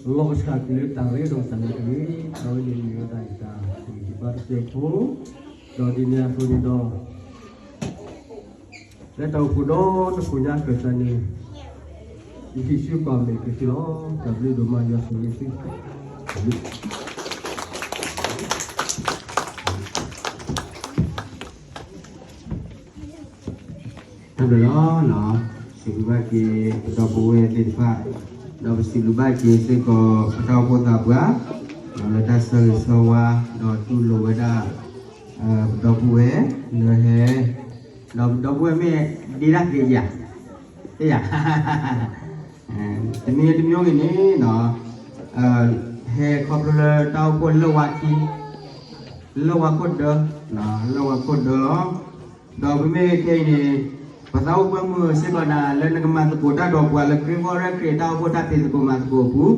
လီၤကဆှၣ်ကွံာ်လၢတၢ်ရ့ဒီးတၢ်နာ်က့ၤ, အဝဲန့ၣ်မ့ၢ်ဝဲဒၣ်ယတၢ်ဆိၣ်ဂ့ၤဘါတစဲးဖိ, ဒီးဒ်န့ၣ်အသိးန့ၣ်ဒီး လၢတၢ်အိၣ်ဖှိၣ်ဒီတဖှိၣ်ညါကတၢၢ်န့ၣ်, ယဟံးဆူကီၢ်မဲာ်က့ၤသုလီၤ. တၢ်ဘျုးဒိၣ်မး ယွၤဆိၣ်ဂ့ၤသု တၢ်ဘျုးလီၤ. စံးဘျုးဘၣ်က့ၤပဒီပုၢ်ဝဲၢ်သ့ၣ်တဖၣ်, ဒီးပစံးဘျုးဘၣ်က့ၤစ့ၢ်ကီးပတၢ်အိၣ်ဖှိၣ်သးပှၢ်, လၢတၢ်ဆၢဂ့ၤဆၢဝါ, ဒီးတူၢ်လိာ်ဝဲဒၣ် ပဒီပုၢ်ဝဲၢ်လၢဟဲ, ဒီးပဒီပုၢ်ဝဲၢ်မ့ၢ်ဒ့ဒၣ်က့ၤယၤ, တယၤ, တမံၤတမံၤဂ့ၤန့ၣ်, ဟဲခီဖျိလၢတၢ်အိၣ်ဖှိၣ်လၢဝါခံ, လၢဝါခိၣ်ဒၢ, လၢဝါခိၣ်ဒၢလီၤ. ဒီးပမ့ၢ်ခဲအံၤန့ၣ်, ပသးအိၣ်ပှဲၤမုၢ်စ့ၢ်ကီးနၤလၢနကမၤသကိးတၢ်ဒီးပှၤလၢ ခရံာ်ဖိရဲၣ်ခရံာ် တၢ်အိၣ်ဖှိၣ်တၢ်ဖံးသကိးမၤသကိးအပူၤ